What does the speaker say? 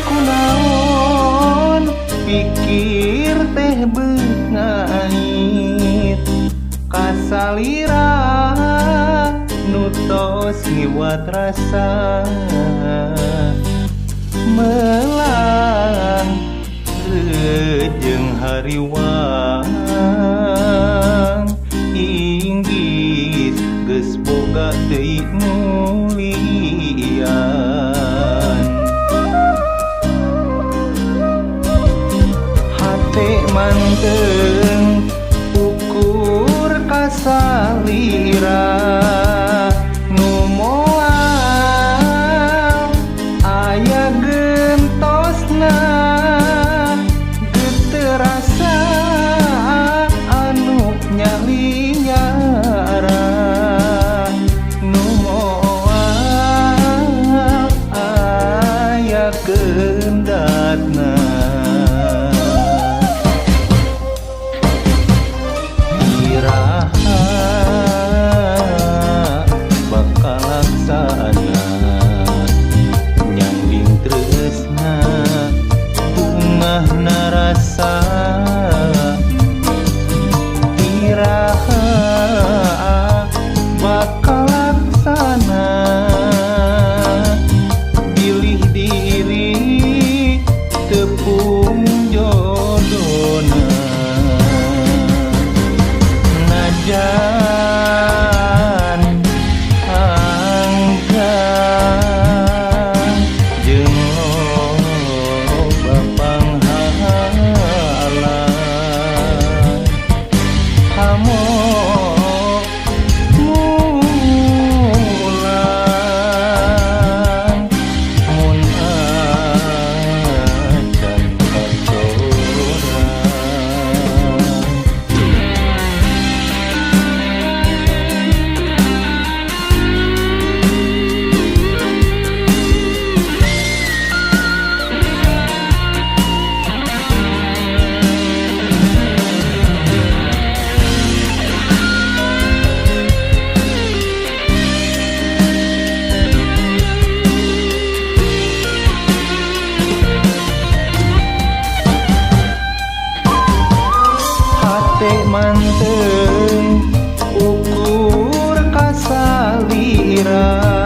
Kunaon pikir teh beungait kasalira nu tos ngiwat rasa melang rejeung hariwang inggis geus boga deui mulian. Hate manteng ukur kasalira nu moal aya gentosna geuteu rasa anu nyalinyara nu moal aya kendatna. Iraha bakal laksana nyanding tresna bungah narasa. Iraha bakal laksana bilih diri tepung jodona. Najan anggang jeung loba panghalang hamo mulang mun acan kasorang. Hate manteng ukur kasalira.